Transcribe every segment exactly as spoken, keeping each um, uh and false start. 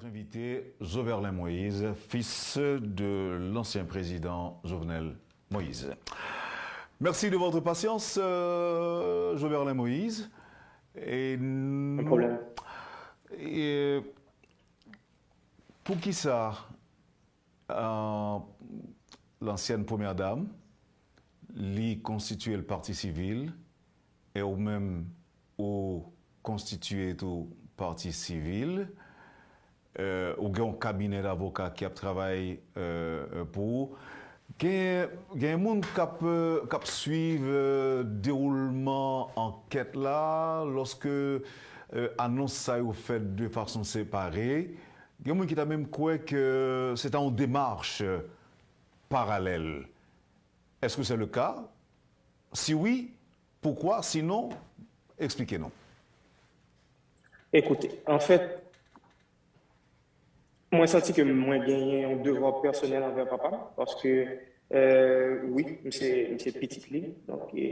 Invité Joverlin Moïse, fils de l'ancien président Jovenel Moïse. Merci de votre patience, euh, Joverlin Moïse. Et nous, Yon pwoblèm. Et pour qui ça, euh, l'ancienne première dame, li konstitiye l pati sivil, e ou menm ou konstitiye tou pati sivil, euh, ou gen yon kabinè davoka ki ap travay euh, euh, pou ou. Gen, gen moun k ap, euh, k ap swiv euh, dewoulman ankèt la, lòske euh, anons sa yo fèt de fason separe. Gen moun ki ta menm kwè ke se ta yon demach paralèl. Est-ce que c'est le cas? Si oui, pourquoi? Sinon, eksplike nou. Ekoute, anfèt, mwen santi ke mwen genyen yon devwa pèsonèl anvè papa m, paske, euh, wi, m se, m se pitit li. Donk, e,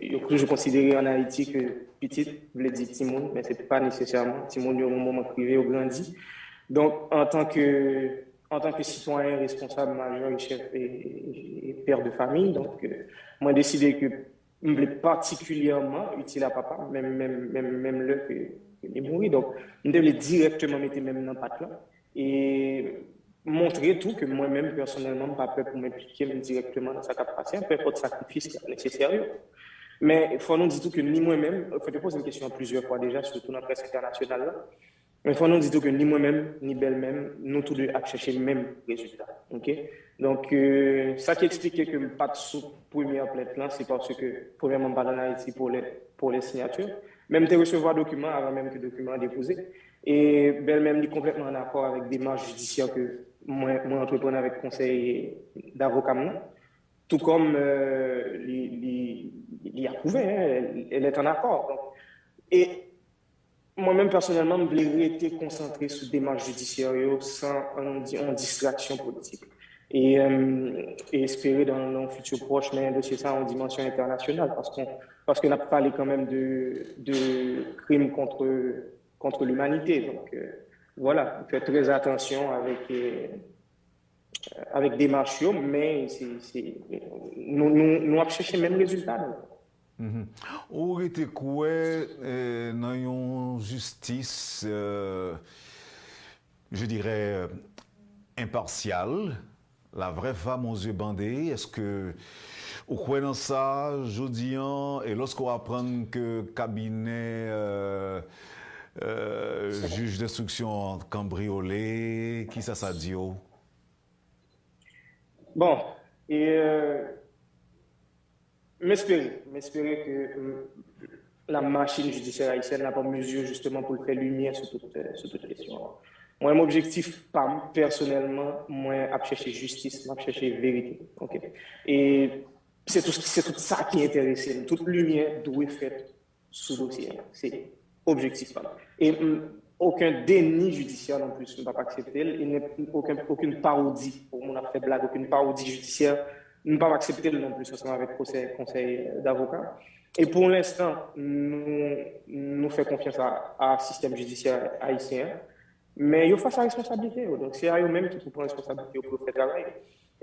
yo toujou konsidere ann Ayiti ke pitit vle di timoun, men se pa nesesèman. Timoun yo, yon moman k rive, yo grandi. Donk, antanke, antanke sitwayen responsab, majè e chèf e, e, e pè de fanmi, donk, euh, mwen deside ke m vle patikilyèman itil a papa m, menm, menm, menm, menm lè ke, ke li mouri. Donk, m te vle dirèkteman mete men m nan pat lan e montre tou ke mwen menm, pèsonèlman, m pa pè pou m enplike m dirèkteman nan sa k ap pase a, penpòt sakrifis ki ap nesesè yo. Men, fò nou di tou ke ni mwen menm, fò te poze m kesyon an plizyè fwa deja, sitou nan près entènasyonal la. Men fò nou di tou ke ni mwen menm, ni bèlmè m, nou tou de ap chèche menm rezilta. Ok? Donk, euh, sa ki eksplike ke m pa t sou premyè plent lan, se paske, premyèman, m pa t ann Ayiti pou lè, pou lè siyati. Men m te resevwa dokiman avan menm ke dokiman an depoze. E bèlmè m, li konplètman ann akò avèk demach jidisyè ke mwen, mwen antreprann avèk konsèy davoka m nan. Tou kòm euh, li, li, li apwouve, hein, elle est en accord. Donk, e mwen menm pèsonèlman, m vle rete konsantre sou demach jidisyè yo san, ann di, yon distraksyon politik. E, euh, e espere dans, dans un futur proche, men dosye sa yon dimansyon entènasyonal, paske, paske n ap pale kanmenm de, de krim contre, contre l'humanité. Donk, euh, voilà, fè trè atansyon avèk, euh, avèk demach yo, men se, se, nou, nou, nou ap chèche menm rezilta nou. Mhm. Ou rete kwè euh, nan yon jistis, euh, je dirais, euh, impartial, la vraie femme aux yeux bandés, èske ou kwè nan sa jodi an, e lòske w aprann ke kabinè euh, euh, jij denstriksyon an kanbriyole, kisa sa di w? Bon, e euh, m espere, m espere ke mm, la machin jidisyè ayisyèn la pa mezi jisteman pou l fè limyè sou tout, euh, sou tout kesyon an. Mwen, menm objektif pa m, pèsonèlman, mwen ap chèche jistis, m ap chèche verite. Ok? E se tout, se tout sa ki enterese m. Tout limyè dwe fèt sou dosye a. Se objektif pa m. E m, okenn deni jidisyè non plis, m p ap aksepte l. E nen, okenn, okenn pawodi, pou moun ap fè blag, okenn pawodi jidisyè, m p ap aksepte l non plis ansanm avèk konsèy, konsèy davoka. E pou lenstan, nou, nou fè konfyans a, a sistèm jidisyè ayisyen an. Men yo fas a responsablite yo. Donk, se a yo menm ki pou pran responsablite yo pou yo fè travay yo.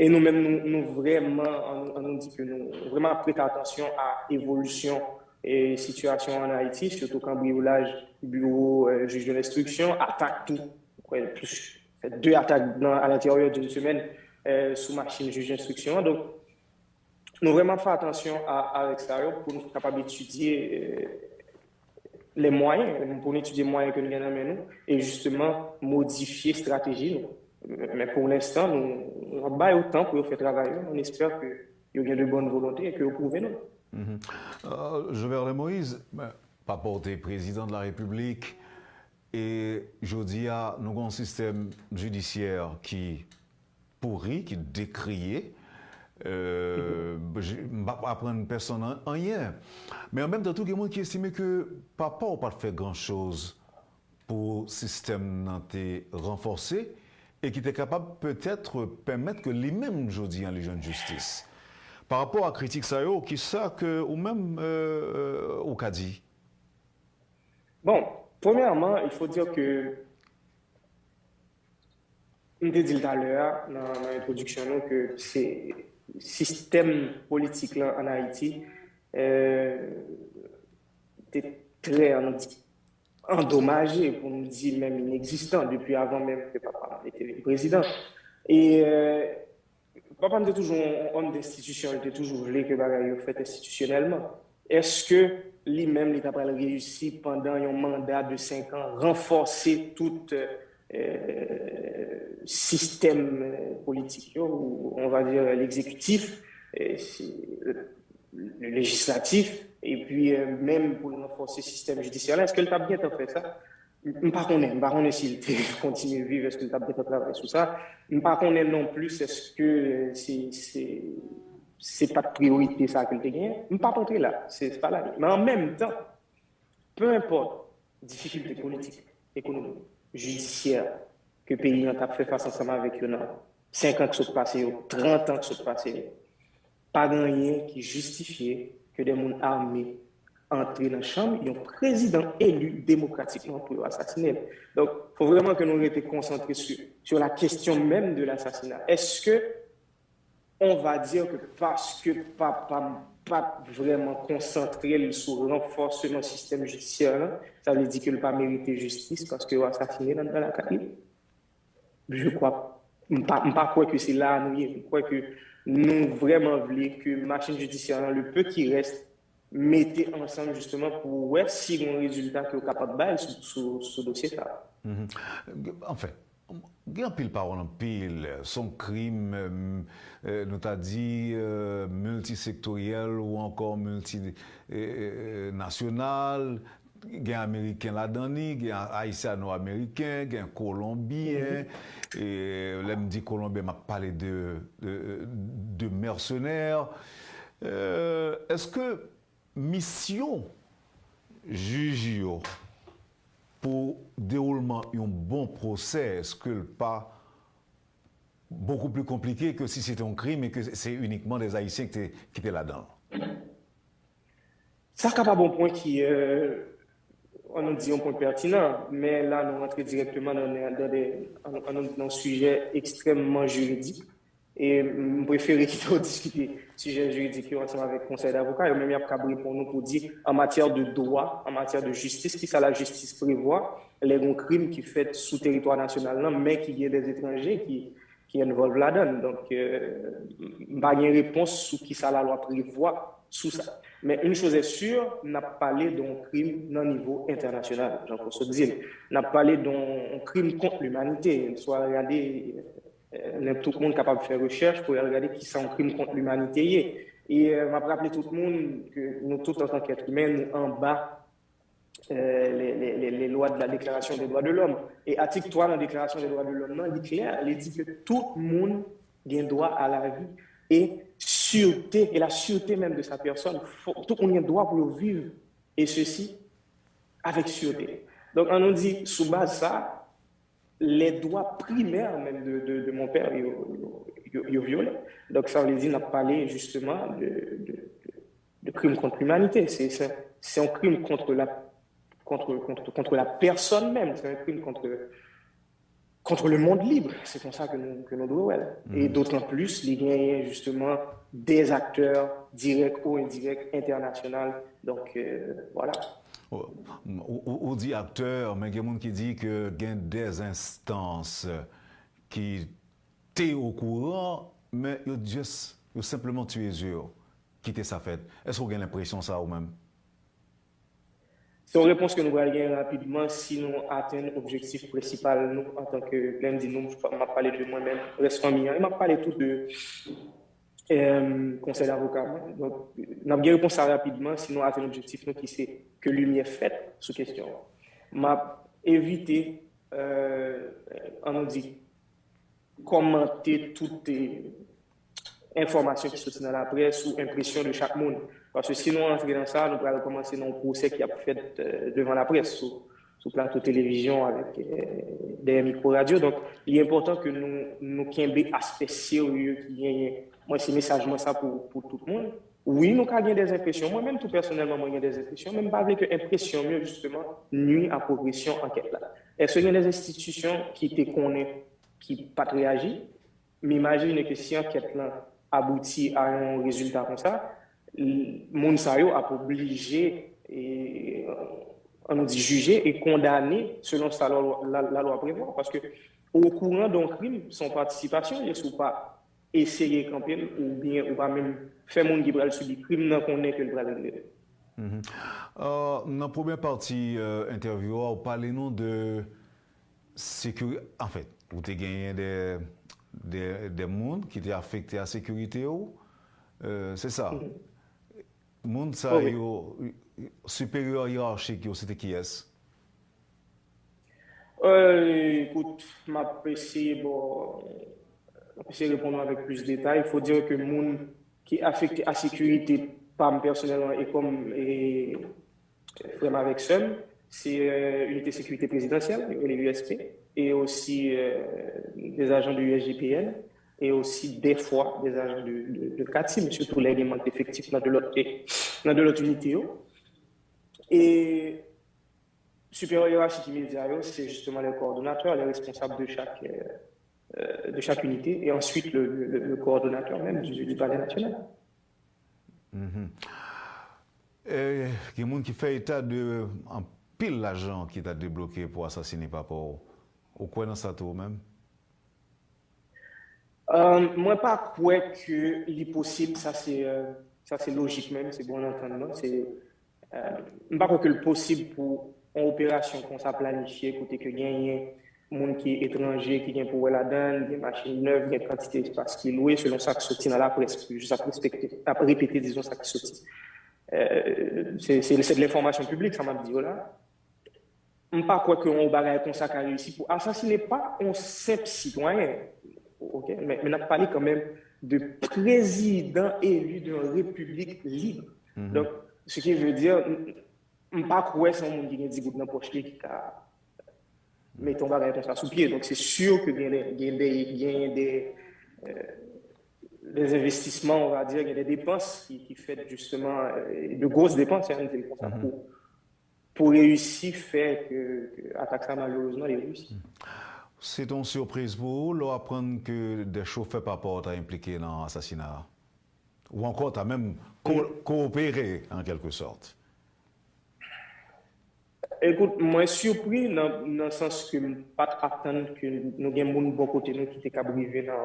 E nou menm, nou, nou vrèman, an, an nou di ke nou vrèman ap prete atansyon a evolisyon e sitiyasyon an Ayiti, sitou kanbriyolaj biwo euh, jij de lenstriksyon, atak tou, kwè, plis, de atak nan, à l'intérieur d'une semaine euh, sou machin jij lenstriksyon an. Donk, nou vrèman ap fè atansyon a, avèk sa yo pou nou kapab etidye euh, les moyens, pou nou etidye mwayen ke nou gen nan men nou e jisteman modifye estrateji nou. Men pou lenstan, nou, nou ap ba yo tan pou yo fè travay yo. On espère que yo gen de bonne volonté e ke yo pwouve nou. Mhm. Euh, Joverlin Moïse, ben, papa w te prezidan de la Repiblik, e jodi a, nou gen yon sistèm jidisyè ki pouri, ki dekriye. Euh, j- m pa aprann pèsonn an- anyen. Men an menm tan tou, gen moun ki estime ke papa w pa t fè gran choz pou sistèm nan te ranfòse e ki te kapab petèt pèmèt ke li menm jodi an li jwenn jistis. Pa rapò a kritik sa yo, kisa ke ou menm euh, euh, ou ka di? Bon, premièrement, il faut dire que M te di l talè a nan, nan entwodiksyon nou ke se sistèm politik lan ann Ayiti, eh, te trè ann-, andomaje, pou m di menm inegzistan, depi avan menm ke papa m te vin prezidan. E, eh, papa m te toujou yon òm denstitisyon, li te toujou vle ke bagay yo fèt enstitisyonèlman. Èske li menm li ta pral reyisi pandan yon manda de senk an ranfòse tout, eh, sistèm, eh, politik yo, ou on va dire l'exécutif, eh, si, le législatif, epi, eh, menm pou l ranfòse sistèm jidisyè la, èske l t ap gentan fè sa? M pa konnen, m pa konnen si l te kontinye viv, èske l t ap gentan travay sou sa. M pa konnen non plis èske se, se, se pa t priyorite sa ke l te genyen. M p ap antre la, se pa la. Men an menm tan, pe enpòt difikilte politik, ekonomik, jidisyè ke peyi an t ap fè fas ansanm avèk yo nan senk an k sot pase yo, trant an k sot pase yo, pa gen anyen ki jistifye ke de moun ame antre nan chanm yon prezidan eli demokratikman pou yo asasine l. Donk, fò vrèman ke nou rete konsantre sur, sur la question même de l'assassinat. Èske on va dire que paske papa m pa t vrèman konsantre l sou ranfòseman sistèm jidisyè la, sa vle di ke l pa merite jistis paske yo asasine l anndan lakay li? Je crois, m pa, m pa kwè ke se la a nou ye. M kwè ke nou vrèman vle ke machin jidisyè lan, le peu qui reste, mete ansanm jisteman pou wè si gen yon rezilta ke yo kapab bay sou, sou, sou dosye sa a. Anfen, gen anpil pawòl, anpil. Se yon krim, eh, nou ta di, eh, miltisektoryèl ou ankò miltinasyonal. Gen Ameriken ladan li, gen Ayisyano-Ameriken, gen Kolonbyen. E lè m di Kolonbyen, m ap pale de, de, de mèsenè. Eh, èske misyon jij yo pou dewoulman yon bon pwosè, èske l pa bokou pli konplike ke si se te yon krim e ke se inikman de Ayisyen ki te, ki te ladan l? Sa kapab yon pwen ki, eh, ann nou di yon pwen pètinan, men la nou rantre dirèkteman nan, nan, nan de, ann, ann nou di nan yon sijè ekstrèmman jiridik. E m prefere kite w diskite sijè jiridik yo ansanm avèk konsèy davoka yo, menm y ap kab reponn ou pou di, an matyè de dwa, an matyè de jistis, kisa lajistis prevwa lè gen yon krim ki fèt sou teritwa nasyonal lan, men ki gen dèzetranje ki, ki envolve ladan l. Donk, eh, m pa gen repons sou kisa lalwa prevwa sou sa. Men une chose est sûre, n ap pale de yon krim nan nivo entènasyonal, jan w sot di l. N ap pale de yon krim kont limanite. Si w al gade, eh, nenpòt moun kapab fè rechèch pou y al gade kisa yon krim kont limanite ye. E, eh, m ap raple tout moun ke nou tout, antank èt imen, nou anba, eh, les, les, les, les lois de la Déclaration des droits de l'homme. E atik twa nan Deklarasyon de dwa de lòm nan, li klè, li di ke tout moun gen dwa a lavi e sûreté, et la sûreté même de sa personne. Fò, tout moun gen dwa pou yo viv, et ceci avec sûreté. Donk, ann nou di, sou baz sa, les droits primaires même de, de, de mon père, yo, yo, yo, yo vyole. Donk, sa vle di, n ap pale, jisteman, de, de, de, de krim kont limanite. Se, se, se yon krim kont la, kont, kont, kont la pèsòn menm. Se yon krim kont, kont le monde libre. Se konsa ke nou, ke nou dwe wè l. E dotan plis, li genyen, jisteman, des acteurs directs ou indirects, international. Donk, eh, voilà. Ou, ou, ou, ou di aktè, men gen moun ki di ke gen des instances ki te okouran, men yo just, yo senpleman tiye zye yo, kite sa fèt. Èske w gen lenpresyon sa ou menm? Se yon repons ke nou pral gen rapidman si nou atenn objektif prensipal nou antanke, lè m di nou, m ap pale de mwen menm, rès fanmi an, e m ap pale tou de, eh, konsèy davoka mwen. Donk, n ap gen repons sa rapidman si nou atenn objektif nou ki se ke limyè fèt sou kesyon an. M ap evite, eh, ann nou di, kòmante tout, eh, enfòmasyon ki soti nan laprès ou enpresyon de chak moun. Paske si nou antre nan sa, nou pral kòmanse nan yon pwosè ki ap fèt, eh, devan laprès sou, sou plato televizyon avèk, eh, dèyè mikwo radyo. Donk, li enpòtan ke nou, nou kenbe aspè serye ki genyen. Mwen, se mesaj mwen sa pou, pou tout moun. Wi, nou ka gen des enpresyon. Mwen menm tou pèsonèlman, mwen gen des enpresyon, men m pa vle ke enpresyon m yo, jisteman, nwi a pwogresyon ankèt la. Èske gen des enstitisyon ki te konnen ki pa t reyaji. M imajine ke si ankèt lan abouti a yon rezilta konsa, l- moun sa yo ap oblije, e, ann nou di, jije e kondane selon sa lalwa, la, lalwa prevwa. Paske ou okouran de yon krim, se yon patisipasyon, si ou pa eseye kanpe l, oubyen ou pa menm fè moun ki pral sibi krim nan konnen ke l pral regle l. Mhm. Euh, nan premyè pati euh, entèvyou a, ou pale nou de sekirite. Anfèt, ou te genyen de, de, de moun ki te afekte a sekirite ou. Euh, se sa. Moun sa Wi. Yo, siperyè yerarchik yo, se te kiyès? Euh, écoute, m ap eseye, bon, m ap eseye reponn ou avèk plis detay. Fò dire ke moun ki afekte a sekirite pa m pèsonèlman e kòm e, frè m avèk sè m, se euh, Unité Sécurité Présidentielle, yo rele U S P, e osi euh, des agents de U S G P N, e osi dèfwa des agents de, de, de CATIM, sitou lè gen mank d'efektif nan de lòt, nan de lòt inite yo. E supérieur hiérarchique immédiat, c'est justement les coordonnateurs, les responsables de chaque, euh, de chaque unité, et ensuite le, le, le coordonnateur même du, du palais national. Mhm. E, gen moun ki fè eta de anpil lajan ki ta debloke pou asasine papa w. Ou kwè nan sa tou ou menm? Euh, mwen pa kwè ke li posib, sa se euh, sa se lojik menm, se bon antannman, se euh, m pa kwè ke l posib pou yon operasyon konsa planifye kote ke genyen moun ki etranje ki gen pou wè ladan l, gen machin nèf, gen kantite espas ki lwe selon sa k soti nan laprès, pou jis ap respekte, ap repete dizon sa k soti. Euh, se se- se de lenfòmasyon piblik sa m ap di yo la. M pa kwè ke yon bagay konsa ka reyisi pou asasine pa yon senp sitwayen. Ok, men, men n ap pale kanmenm de prezidan eli de yon repiblik lib. Donk, ce qui veut dire, m- m pa kwè se yon moun ki gen di goud nan pòch li ki ka mete yon bagay konsa sou pye. Donk, se sur ke gen de, gen de, gen de, euh, des investissements, on va dire, gen de depans ki, ki fèt justement, euh, de grosses dépenses, hein, pou, pou reyisi fè ke, ke atak sa malerezman li reyisi. Se te yon sipriz pou ou lè w aprann ke de chofè papa w ta enplike nan asasina a? Ou ankò ta menm ko- koopere an kèlke sòt? Ekout, mwen sipri nan, nan sans ke m pa t atann ke nou gen moun bò kote nou ki te kab rive nan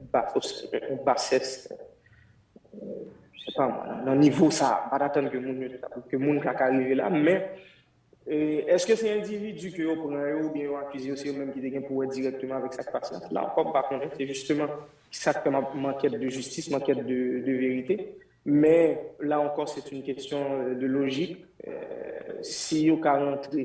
yon basès, je sais pas moi, nan nivo sa. M pa t atann ke moun yo, ke moun ka ka rive la, men e, èske se endividi ke yo pran yo oubyen yo akize yo, se yo menm ki te gen pou wè dirèkteman avèk sa k pase a? La ankò, m pa konnen. Se jisteman sa k fè m ap- m an kèt de jistis, m an kèt de, de verite. Men la encore, c'est une question euh, de logique. Euh, si yo ka rantre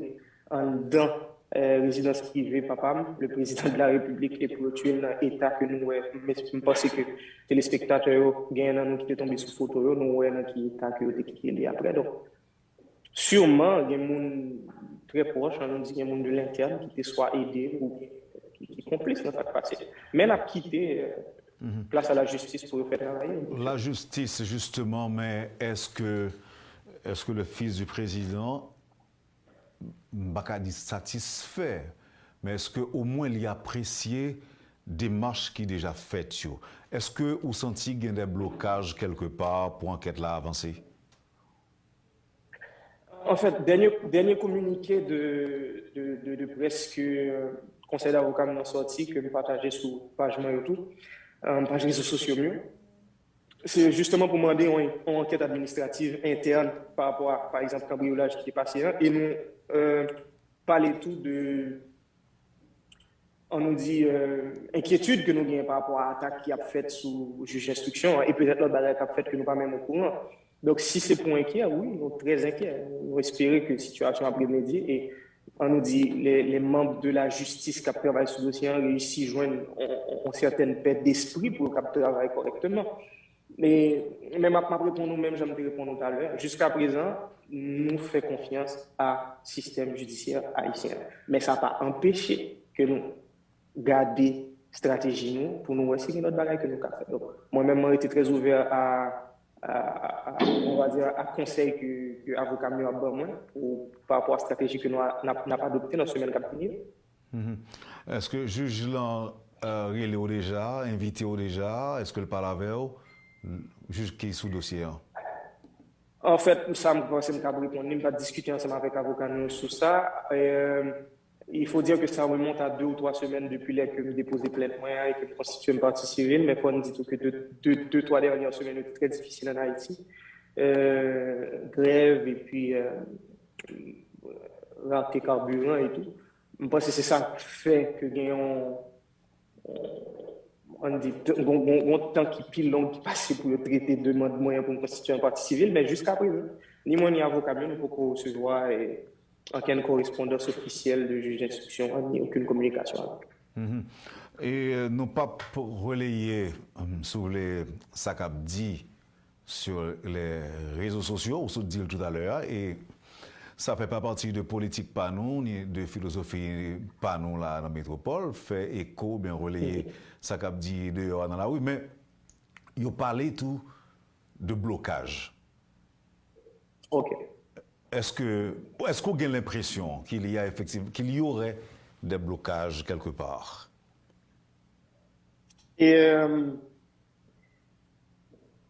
anndan euh, rezidans prive papa m, le président de la République, e pou yo tiye l nan eta ke nou wè, men m panse ke telespektatè yo, genyen nan nou ki te tonbe sou foto yo, nou wè nan ki eta ke yo te kite li apre. Donk, sûrement, gen moun trè pwòch, ann nou di gen moun de l'interne ki te swa ede oubyen ki, ki konplis nan sa k pase. Men n ap kite euh, plas a lajistis pou yo fè travay yo. Lajistis, jisteman, men èske, èske le fils du président, m pa ka di satisfè, men èske omwen li apresye demach ki deja fèt yo? Èske ou santi gen de blokaj kèlkepa pou ankèt la avanse? Anfèt, dènye, dènye kominike de, de, de, de près ke euh, konsèy davoka m nan sòti, ke m pataje sou paj mwen yo tou, euh, paj rezo sosyo m yo, se jisteman pou mande yon, yon ankèt administrativ entèn pa rapò a, pa egzanp, kanbriyolaj ki te pase an, e nou euh, pale tou de ann nou di, euh, enkyetid ke nou genyen pa rapò a atak ki ap fèt sou jij enstriksyon an, e petèt lòt bagay k ap fèt ke nou pa menm okouran. Donk, si se pou enkyè, wi, nou trè enkyè. Nou espere ke sitiyasyon ap remedye e, ann nou di, les, les membres de la justice k ap travay sou dosye an reyisi jwenn yon, yon, yon sètèn pè despri pou yo kab travay kòrèkteman. Men, men m ap, m ap reponn ou menm jan m te reponn ou talè. Jiska prezan, nou fè konfyans a sistèm jidisyè ayisyen an. Men sa pa anpeche ke nou gade estrateji nou pou nou wè si gen lòt bagay ke nou ka fè. Donk, mwen menm, mwen rete trè ouvè a, a, a, a, on va dire, a konsèy ke, ke avoka m yo ap ban mwen pou, pa rapò a estrateji ke nou a, n ap, n ap adopte nan semèn k ap vini yo. Mhm. Èske jij lan euh, rele w deja, envite w deja? Èske l pale avè w? Jij ki sou dosye an. Anfèt, sa m panse m kab reponn li, m pa t diskite ansanm avèk avoka nou sou sa. Euh, il faut dire que ça remonte à deux ou trois semaines depuis lè ke m depoze plent mwen an e ke m konstitye m pati sivil, men fò n di tou ke de, de, de twa dènyè semèn yo te trè difisil ann Ayiti. Euh, grèv epi euh, rate kabiran e tou. M panse se sa k fè ke gen yon, ann di, yon tan ki pi long ki pase pou yo trete demann mwen an pou m konstitye yon pati sivil, men jiskaprezan, ni mwen ni avoka m yo, nou poko resevwa eh, okenn korespondans ofisyèl de jij enstriksyon an, ni okenn kominikasyon avèk. E euh, nou p ap releye, euh, si w vle, sa k ap di sur les réseaux sociaux, ou sot di l toutalè a, e sa fè pa pati de politik pa nou, ni de filozofi pa nou la nan metwopòl, fè eko, oubyen releye sa k ap di deyò a nan lari, men yo pale tou de blokaj. Ok. Èske, èske w gen lenpresyon qu'il y a effectivement, qu'il y aurait des blocages quelque part? E, euh,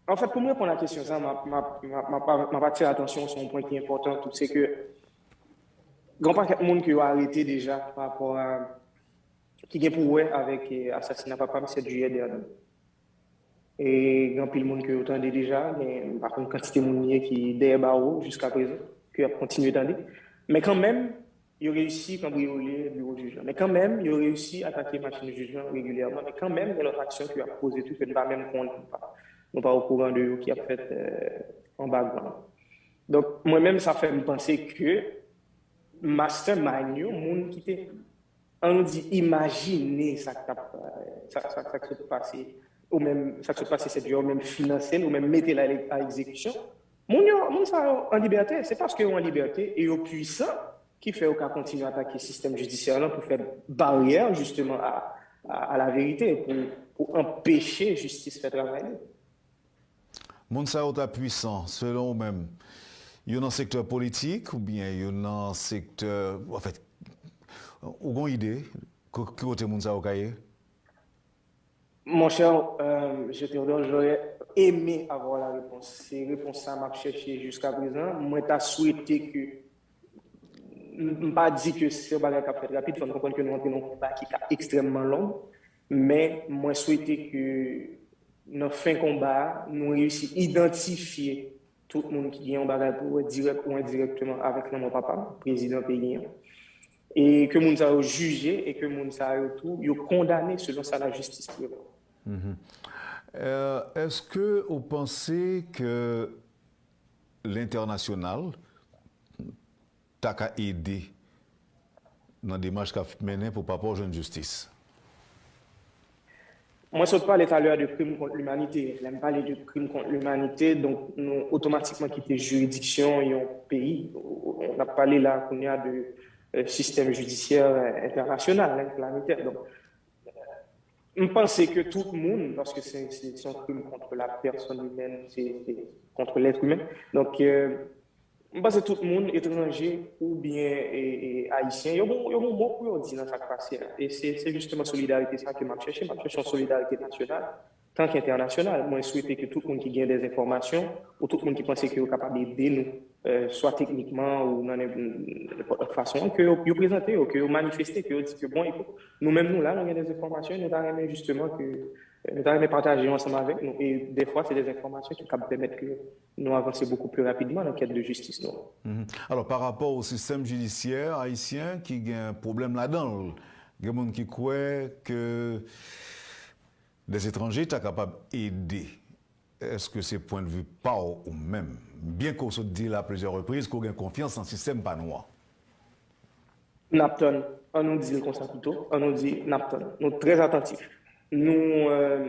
anfèt, pou m reponn a kesyon sa, m ap, m ap, m ap, m ap, m ap atire atansyon sou yon pwen ki enpòtan tou, se ke gen yon pakèt moun ke yo arete deja pa rapò a, ki gen pou wè avèk eh, asasina papa m sèt jiyè dènye. E gen anpil moun ke yo tande deja, gen m pa konn kantite moun li ye ki dèyè bawo jiskaprezan, ke y ap kontinye tande. Men kanmenm, yo reyisi kanbriyole biwo jij lan. Men kanmenm, yo reyisi atake machin jij lan regilyèman. Men kanmenm, gen lòt aksyon ke y ap poze tou ke n pa menm konnen, nou pa, nou pa okouran de yo ki ap fèt eh, an background. Donk, mwen menm, sa fè m panse ke mastermind yo, moun ki te ann nou di, imajine sa k t ap, sa, sa, sa k sot pase, ou menm sa k sot pase sèt jiyè, ou menm finanse l, ou menm mete l a, a egzekisyon, moun yo, moun sa yo an libète, se paske yo an libète e yo pwisan ki fè yo ka kontinye atake sistèm jidisyè lan pou fè baryè, jisteman, a, a, a laverite, pou, pou anpeche jistis fè travay li. Moun sa yo ta pwisan, selon ou menm, yo nan sektè politik oubyen yo nan sektè, anfèt, ou gen yon ide ki kote moun sa yo ka ye? Mon cher, euh, je te j'aurais aimé avoir la réponse. Se repons sa m ap chèche jiska prezan. Mwen ta swete ke, m pa di ke se yon bagay k ap fèt rapid, fò n konprann ke nou antre nan yon konba ki ka ekstrèmman long, men mwen swete ke nan fen konba a, nou reyisi idantifye tout moun ki gen yon bagay pou wè dirèk ou endirèkteman avèk lanmò papa m, prezidan peyi an. E ke moun sa yo jije e ke moun sa yo tou, yo kondane selon sa lajistis prevwa. Èske ou panse ke lentènasyonal ta ka ede nan demach k ap mennen pou papa w jwenn jistis? Mwen sot pale talè de krim kont limanite. Lè m pale de krim kont limanite, donk nou otomatikman kite jiridiksyon yon peyi. N ap pale la kounye a de sistèm jidisyè entènasyonal, planitè. Donk, m panse ke tout moun, paske se yon krim kont la pèsòn imèn, se kont lèt imèn. Donk, m panse tout moun, etranje oubyen ayisyen, yo gon mo pou yo di nan sa k pase a. E se jisteman solidarite sa ke m ap chèche. M ap chèche yon solidarite nasyonal, tanke entènasyonal. Mwen swete ke tout moun ki gen dèzenfòmasyon, ou tout moun ki panse ke yo kapab ede nou, swa teknikman ou nan nenpòt lòt fason, ke yo prezante yo, ke yo manifeste, ke yo di ke bon, ekout, nou menm nou la, nou gen dèzenfòmasyon, nou ta renmen jisteman ke nou ta renmen pataje yo ansanm avèk nou. E dèfwa, se dèzenfòmasyon ki kab pèmèt ke nou avanse bokou pli rapidman nan kèt de jistis nou. Alò, pa rapò o sistèm jidisyè ayisyen ki gen pwoblèm ladan l, gen moun ki kwè ke dèzetranje ta kapab ede. Èske se pwennvi pa w ou menm? Byen ke w sot di l a plizyè repriz ke w gen konfyans nan sistèm pa nou an. N ap tann. An nou di l konsa pito, an nou di n ap tann. Nou trè atantif. Nou, euh,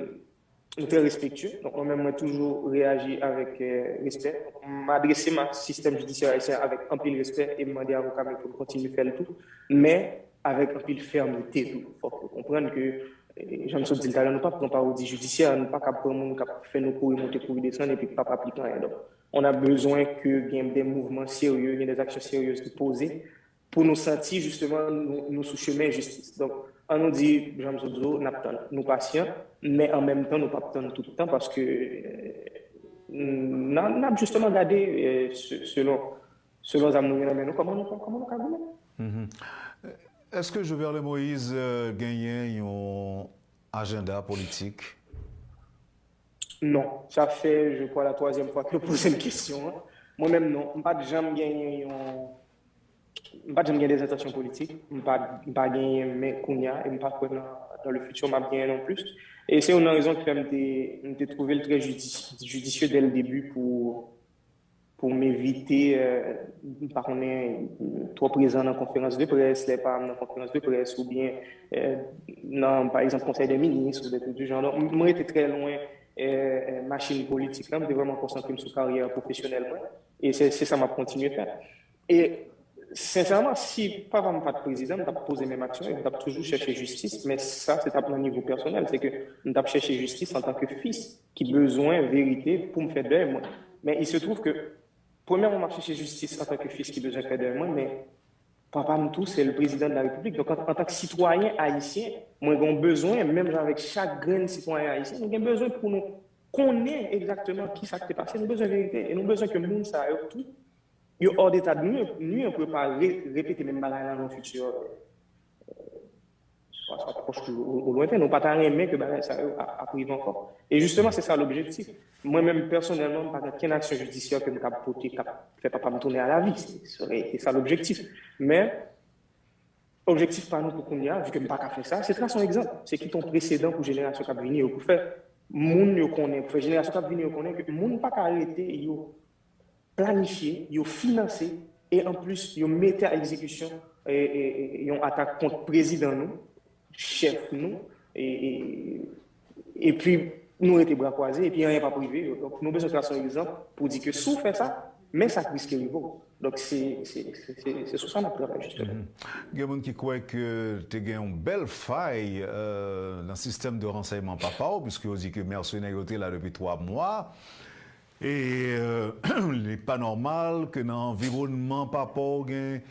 nou trè respektye. Donk, mwen menm, mwen toujou reyaji avèk euh, respè. M adrese m a sistèm jidisyè ayisyen avèk anpil respè e m mande avoka m yo pou n kontinye fè l tou. Men, avèk anpil fèmte tou. Fòk yo konprann ke, euh, jan m sot di l talè, nou p ap pran parodi jidisyè, nou pa kab pran moun k ap fè nou kouri monte, kouri desann epi k p ap aplike anyen. Donk, on a bezwen ke gen de mouvman serye, gen de aksyon serye ki poze pou nou santi jisteman nou, nou sou chemen jistis. Donk, an nou di, jan m sot di w, n ap tann, nou pasyan, men an menm tan, nou p ap tann tout tan paske n a, n ap jisteman gade eh, se- selon, selon zam nou gen nan men nou, kòman nou, kòman nou ka goumen. Èske Joverle Moïse euh, genyen yon ajanda politik? Non, sa fè, je crois, la twazyèm fwa ke w poze m kesyon an. Mwen menm non, m pa t janm genyen yon m pa t janm gen dezentansyon politik, m pa, m pa genyen men kounye a, e m pa kwè nan, dans le futur m ap genyen non plis. E se youn nan rezon ki fè m te, m te twouve l trè jidisye dès le début pou, pou m evite, euh, m pa konnen, twò prezan nan konferans de près, lè pa m nan konferans de près, oubyen euh, nan, pa egzanp, konsèy dè minis ou dè trik di jan. Donk, m rete trè lwen euh, machin politik la, m te vrèman konsantre m sou karyè pwofesyonèl mwen, e se se sa m ap kontinye fè. E sensèman, si papa m pa t prezidan, m t ap poze menm aksyon yo, m t ap toujou chèche jistis, men sa se t ap nan nivo pèsonèl, se ke m t ap chèche jistis antanke fis ki bezwen verite pou m fè dèy mwen. Men il se trouve que, premyèman, m ap chèche jistis antanke fis ki bezwen fè dèy mwen, men papa m tou se l prezidan de la repiblik. Donk, antanke sitwayen ayisyen, mwen gen yon bezwen, menm jan avèk chak grenn sitwayen ayisyen, nou gen bezwen pou nou konnen egzakteman kisa k te pase. Nou bezwen verite e nou bezwen ke moun sa yo tou yo hors d'état de nuire, nuire pou yo pa re, repete menm bagay la nan fiti swa, swa pwòch ou, ou lwenten. Nou pa ta renmen ke bagay sa yo ap rive ankò. E jisteman, se sa lobjektif. Mwen menm, pèsonèlman, m pa gen kenn aksyon jidisyè ke m kab pote k ap fè papa m tounen alavi. Se sa lobjektif. Men, objektif pa nou pou kounye a, vi ke m pa ka fè sa, se trase yon egzanp. Se kite yon presedan pou jenerasyon k ap vini yo, pou fè moun yo konnen, pou fè jenerasyon k ap vini yo konnen ke moun pa ka rete yo planifye, yo finanse, e anplis yo mete a egzekisyon yon atak kont prezidan nou, chèf nou, epi nou rete bra kwaze, epi anyen p ap rive yo. Donk, nou bezwen trase yon egzanp pou di ke si w fè sa, men sa k riske rive w. Donk, se sou sa n ap travay, jisteman. Gen moun ki kwè ke te gen yon bèl fay nan sistèm de ransèyman papa w, piske yo di ke mèsenè yo te la depi twa mwa. E li pa nòmal ke nan anviwònman papa w gen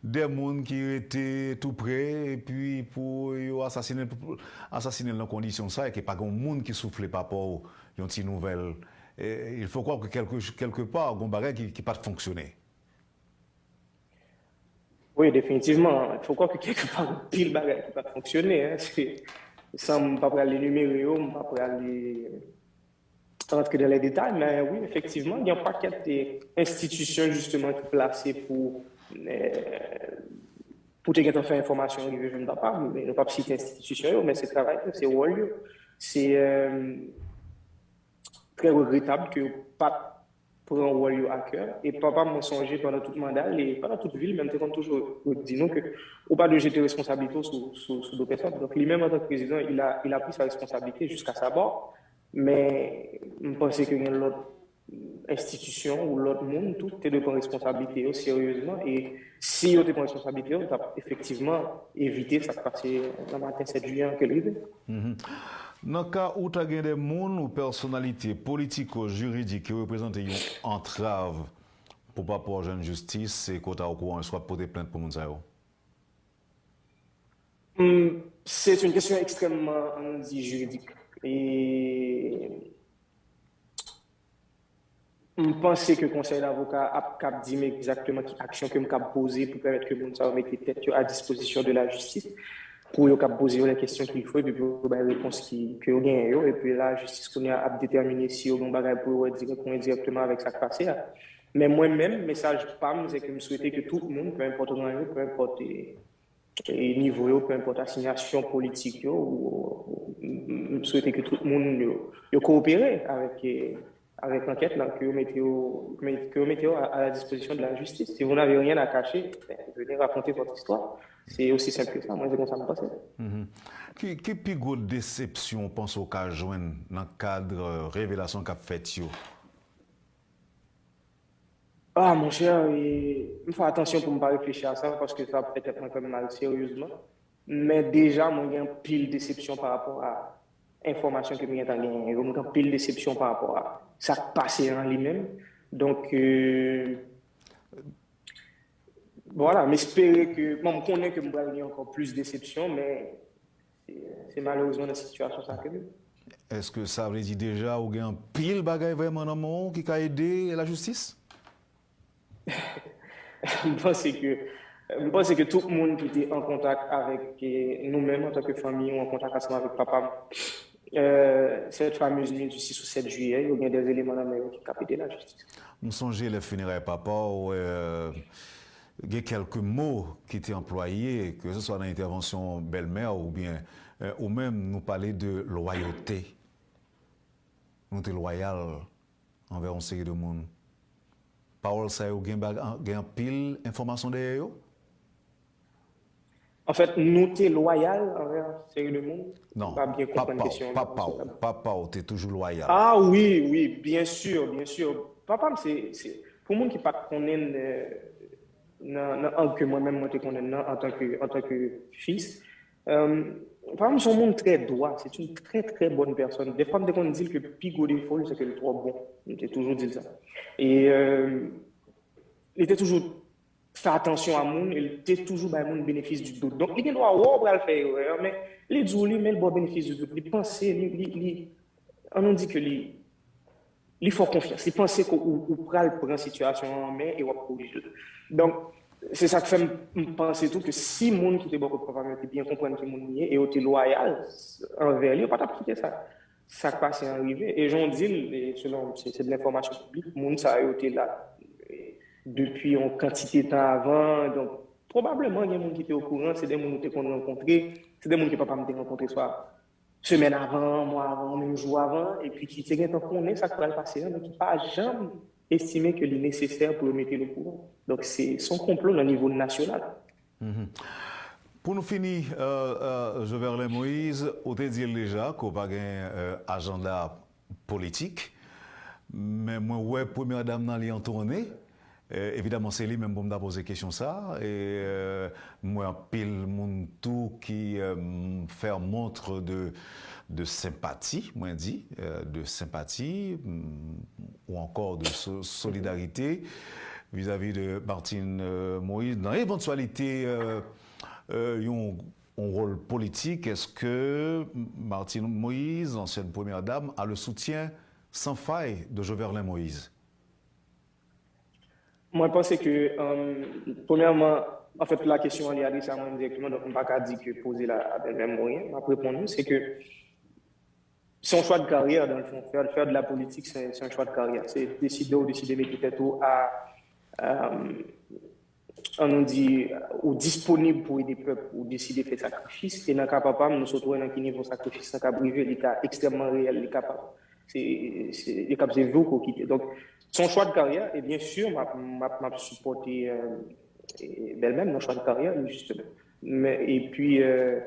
de moun ki rete tou pre, epi pou yo asasinen l, asasinen l nan kondisyon sa, e ke pa gen yon moun ki soufle papa w yon ti nouvèl. Il faut croire que quelque, quelque part, gen bagay ki, ki pa t fonksyone. Wi, definitivman. Il faut croire que quelque part, gen anpil bagay ki pa t fonksyone. Se, san m pa pral enimere yo, m pa pral rantre dans les détails, men wi, efektivman, gen yon pakèt enstitisyon, jisteman, ki plase pou, pou te gentan fè enfòmasyon rive jwenn papa m. Nou p ap site enstitisyon yo, men se travay yo, se wòl yo. Se trè regretab ke yo pa t pran wòl yo a kè. E papa m, mwen sonje, pandan tout manda l, e pandan tout vi l menm, te konn toujou di nou ke ou pa dwe jete responsablite w sou, sou, sou do pèsòn. Donk, li menm, antanke prezidan, il a, il a pris sa responsabilité jusqu'à sa mort. Men m panse ke gen lòt enstitisyon ou lòt moun tou te dwe pran responsablite yo seryezman. E si yo te pran responsablite yo, yo t ap efektivman evite sa k pase nan maten sèt jiyè an ke l rive. Nan ka ou ta gen de moun ou pèsonalite politiko-jiridik ki reprezante yon antrav pou papa w jwenn jistis, e ke w ta okouran, èske w ap pote plent pou moun sa yo? Hmm, c'est une question extrêmement, ann di, jiridik. E m panse ke konsèy davoka ap kab di m egzakteman ki aksyon ke m kab poze pou pèmèt ke moun sa yo mete tèt yo a dispozisyon de la jistis, pou yo kab poze yo lè kesyon ki fo, epi pou yo bay repons ki, ke yo genyen yo, epi la jistis kounye a ap detèmine si yo gen yon bagay pou yo wè dirèk ou endirèkteman avèk sa k pase a. Men mwen menm, mesaj pa m, se ke m swete ke tout moun, peu importe ran yo, peu importe e nivo yo, peu importe asinyasyon politik yo, ou, m swete ke tout moun yo, yo kowopere avèk, avèk ankèt la, ke yo mete yo, ke yo mete yo à, à la disposition de la justice. Si vous n'avez rien à cacher, ben, venez raconter votre histoire. C'est aussi simple que ça. Mwen, se konsa m panse. Ki, ki pi gwo desepsyon w panse w ka jwenn nan kad revelasyon k ap fèt yo? Ah, monchè, e, m fè atansyon pou m pa reflechi a sa, paske sa ap fè tèt mwen fè m mal seryezman. Men deja, mwen gen anpil desepsyon pa rapò a enfòmasyon ke m gentan genyen yo. Mwen gen anpil desepsyon pa rapò a sa k pase an li menm. Donk, e, Vwala, m espere ke, bon, m konnen ke m pral gen ankò plis desepsyon, men se, se malerezman nan sitiyasyon sa ke m ye. Èske sa vle di deja ou gen anpil bagay vrèman nan men w ki ka ede lajistis? M panse ke, m panse ke tout moun ki te an kontak avèk, eh, nou menm antanke fanmi ou an kontak ansanm avèk papa m, eh, cette fameuse nuit du six au sept juillet, yo gen des éléments nan men yo ki ka ede lajistis. M sonje lè fineray papa w, eh, gen kèlke mo ki te anplwaye, ke se swa nan entèvansyon bèlmè w oubyen, eh, ou menm, nou pale de lwayote. Nou te lwayal anvè yon seri de moun. Pawòl sa yo gen, gen anpil enfòmasyon dèyè yo? Anfèt, nou te lwayal anvè yon seri de moun. Non, pa byen konprann kesyon an. Papa w te toujou lwayal. Ah wi, wi, byen si, byen si. Papa m se, se pou moun ki pa t konnen l, euh, nan, nan ang ke mwen menm mwen te konnen nan antanke, antanke fis, euh, papa m se yon moun trè dwa, c'est une très très bonne personne. Defwa m te konn di l ke pi gwo defo l se ke l twò bon. M te toujou di l sa. E euh, li te toujou fè atansyon a moun e l te toujou bay moun benefis di dout. Donk, li gen dwa wè w pral fè erè, men li di w li, men l ba w benefis di dout. Li panse, li, li, li, ann nou di ke li, li fè w konfyans. Li panse ke ou, ou pral pran sitiyasyon an an men e w ap korije l. Donk, se sa k fè m, m panse tou ke si moun ki te bò kot papa m yo te byen konprann ki moun li ye e yo te lwayal anvè li, yo pa t ap kite sa. Sa k pase an rive. E jan w di l, e selon, se, se de lenfòmasyon piblik, moun sa yo te la, e, depi yon kantite tan avan. Donk, pwobableman, gen moun ki te okouran, se de moun ou te konn rankontre, se de moun ke papa m te rankontre swa semèn avan, mwa avan, ou menm jou avan, epi ki te gentan konnen sa k pral pase an, men ki pa janm estime ke li nesesè pou yo mete l okouran. Donk, se, se yon konplo nan nivo nasyonal. Pou nou fini, euh, euh, Joverlin Moïse, ou te di l deja ke w pa gen, euh, ajanda politik, men mwen wè premyè dam nan li antone. Euh, evidaman, se li menm pou m ta poze kesyon sa. E, euh, m wè anpil moun tou ki, euh, fè montre de, de senpati, mwen di, euh, de senpati, mm, ou ankò de so-, solidarite vizavi de Martine, euh, Moïse. Nan evantyalite, euh, euh, yon, yon wòl politik, èske Martine Moïse, ancienne première dame, a le soutien sans faille de Joverlin Moïse? Mwen panse ke, euh, premyèman, anfèt, la kesyon an li adrese a mwen direkteman, donk m pa ka di ke poze la a bèlmè m oyen, m ap reponn ou, se ke se yon chwa de karyè, dans le fond. Faire, faire de la politique, c'est, c'est un choix de carrière. Se deside ou deside mete tèt ou a, euh, ann nou di, ou disponib pou ede pèp, ou deside fè sakrifis. E nan ka papa m, nou sot wè nan ki nivo sakrifis lan k ap rive, li ka ekstrèmman reyèl, li kapab. Se, se, li kab se vi w ke w kite. Donk, se yon chwa de karyè, e byen si, m ap, m ap, m ap sipòte, euh, e, bèlmè m nan chwa de karyè li, jisteman. Men, epi, euh,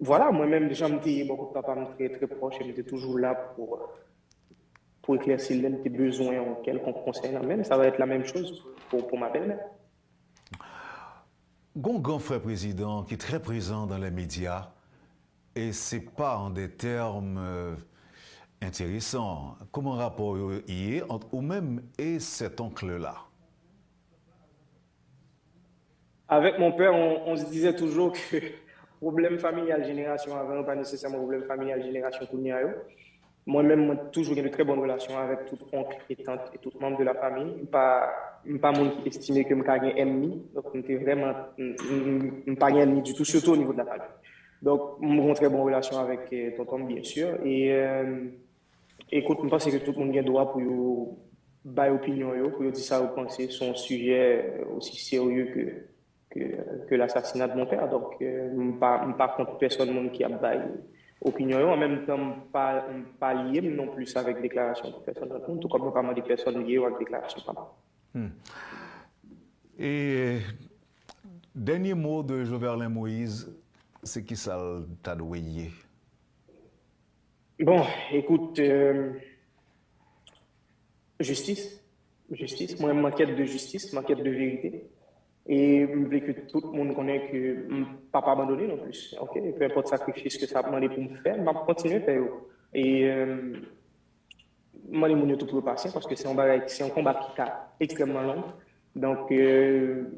vwala, mwen menm, jan m te ye bò kot papa m trè, trè pwòch, e m te toujou la pou, pou eklèsi l lè m te bezwen yon kèlkonk konsèy nan men l. Ça va être la même chose pour, pour ma belle-mère. Gon gran frè prezidan ki trè prezan dans les médias, e se pa an de tèm, euh, enteresan. Kòman rapò yo ye ant ou menm e cet oncle-là? Avec mon père, on, on se disait toujours que pwoblèm familyal jenerasyon avan yo pa nesesèman pwoblèm familyal jenerasyon kounye a yo. Mwen menm, mwen toujou gen de trè bòn relasyon avèk tout onk e tant e tout manm de la famiy. M pa, m pa moun ki estime ke m ka gen ènmi. Donk, m te vrèman, m, m, m pa gen ènmi ditou, sitou o nivo de la famiy. Donk, m gen yon trè bon relasyon avèk, eh, tonton m, byen si. E, eh, ekout, m panse ke tout moun gen dwa pou yo bay opinyon yo, pou yo di sa yo panse sou yon sijè, eh, osi serye ke ke, ke l'assassinat de mon père. Donk, euh, m pa, m pa kont pèsòn moun ki ap bay opinyon yo. An menm tan, m pa, m pa lye m non plis avèk deklarasyon pèsòn lòt moun, tou kòm mwen pa mande pèsòn lye yo ak deklarasyon pa m. Hmm. E dènye mo de Joverlin Moïse, se ki sa l ta dwe ye? Bon, ekout, euh, jistis, jistis. Mwen, m an kèt de jistis, m an kèt de verite. E m vle ke tout moun konnen ke m p ap abandone non plis. Ok? Peu importe sakrifis ke sa ap mande pou m fè, m ap kontinye fè yo. E, euh, m mande moun yo tou pou yo pasyan, paske se yon bagay, se yon konba ki ka ekstrèmman long. Donk, euh,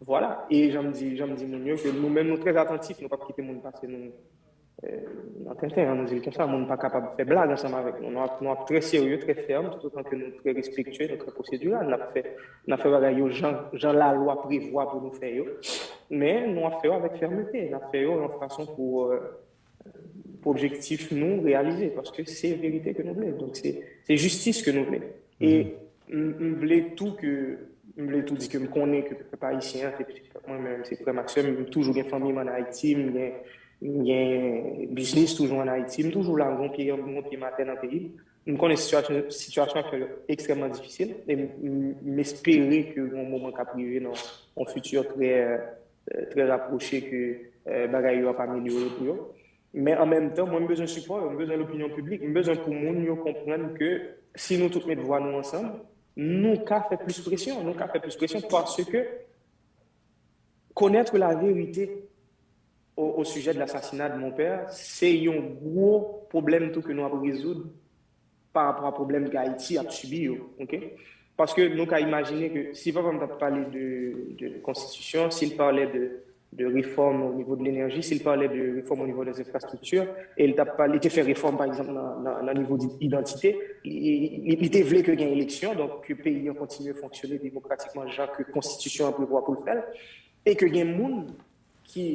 Vwala. E jan m di, jan m di moun yo, ke nou menm, nou trè atantif, nou p ap kite moun pase nou, euh, nan tenten, an, nou di l konsa, moun pa kapab fè blag ansanm avèk nou. Nou ap, nou ap trè serye, trè fèm, tout otan ke nou trè respektye, nou trè pwosediral. N ap fè, n ap fè bagay yo jan, jan lalwa prevwa pou nou fè yo. Men nou ap fè yo avèk fèmete, n ap fè yo yon fason pou, euh, pou objektif nou reyalize, paske se verite ke nou vle. Donk, se, se jistis ke nou vle. E m, m vle tou ke, m vle tou di ke m konnen ke pèp ayisyen an, se pitit pèp mwen, men se frè m ak sè m, m toujou gen fanmi m ann Ayiti, m gen, m gen biznis toujou ann Ayiti, m toujou la, m gon pye, m gon pye m atè nan peyi m. M konnen sitiyasyon, sitiyasyon aktyèl yo ekstrèmman difisil, e m, m, m espere ke yon moman k ap rive nan yon fiti trè, euh, trè rapwoche ke, euh, bagay yo ap amelyore pou yo. Men an menm tan, mwen, m bezwen sipò yo, m bezwen lopinyon piblik, m bezwen pou moun yo konprann ke si nou tout met vwa nou ansanm, nou ka fè plis presyon, nou ka fè plis presyon paske connaître la vérité au, au sujet de l'assassinat de mon père, se yon gwo pwoblèm tou ke nou ap rezoud pa rapò a pwoblèm ke Ayiti ap sibi yo, oke? Paske nou ka imajine ke si papa m t ap pale de, de konstitisyon, si l pale de, de réforme au niveau de l'énergie, si l pale de réforme au niveau des infrastructures, e l t ap pale, li te fè réforme, pa egzanp, nan, nan, nan nivo di idantite, li, li, li te vle ke gen eleksyon, donk ke peyi an kontinye fonksyone demokratikman jan ke konstitisyon an prevwa pou l fè l, e ke gen moun ki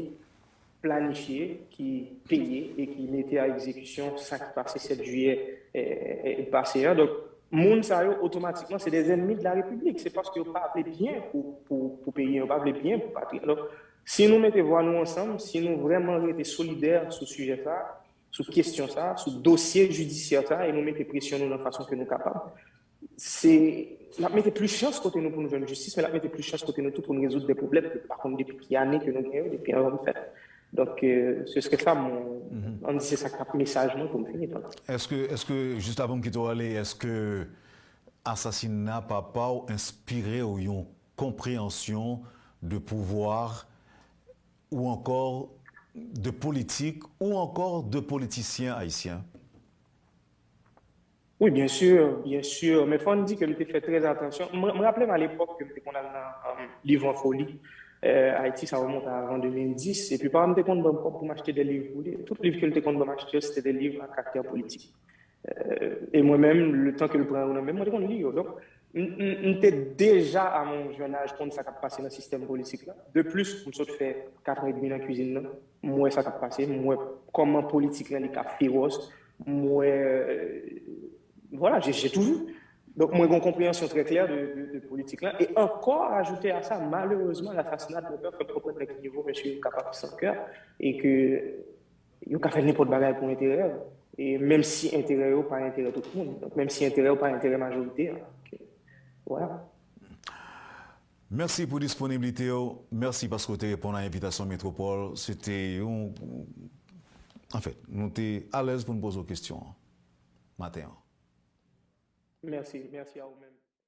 planifye, ki peye e ki mete a egzekisyon sa ki pase sèt jiyè, eh, eh, pase an. Donk, moun sa yo, otomatikman, se des ennemis de la République. Se paske yo pa vle byen pou, pou, pou peyi an, yo pa vle byen pou patri an. Donk, si nou mete vwa nou ansanm, si nou vrèman rete solidè sou sijè sa, sou kesyon sa, sou dosye jidisyè sa, e nou mete presyon nou nan fason ke nou kapab, se, l ap mete plis chans kote nou pou nou jwenn jistis, men l ap mete plis chans kote nou tou pou nou rezoud de pwoblèm ke nou pa konn depi ki ane ke nou gen yo, depi anvan nou fèt. Donk, euh, ce serait ça mon, ann di se sa k ap mesaj mwen pou m fini. Donk. Èske, èske, jis avan m kite w ale, èske asasina papa w enspire w yon konpreyansyon de pouvwa ou ankò de politik ou ankò de politisyen ayisyen? Wi, byen si, byen si. Men fò n di ke m te fè trè atansyon. Mwen, mwen raple m alepòk ke m te konn al nan, um, Livre en Folie, euh, Ayiti, sa remonte a avan de mil dis. Epi papa m te konn ban m kòb pou m achte de liv pou li. Tout liv ke l te konn ban m achte yo, se te de liv a karaktè politik. Euh, e mwen menm, letan ke l pran yo nan men m, mwen te konn li yo. Donk, m, m, m te deja, à mon jeune âge, konn sa k ap pase nan sistèm politik la. De plis, m sot fè kat an edmi nan kwizin nan. M wè sa k ap pase, m wè kòman politik lan li ka fewòs, m wè, euh, voilà, j'ai, j'ai tout vu. Donk, mwen gen yon konpreyansyon trè klè de, de, de politik lan. E ankò, ajoute à ça, malerezman, l'assassinat de mon père fè m konprann nan ki nivo mesye yo kapab san kè e ke yo ka fè nenpòt bagay pou enterè yo. E menm si enterè yo pa enterè tout moun. Donk, menm si enterè yo pa enterè majorite an. Donk, euh, voilà. Mèsi pou disponiblite w. Mèsi paske w te reponn a envitasyon Metropole. Se te yon, anfèt, nou te alèz pou n poze w kesyon an maten an. Mèsi, mèsi a ou menm.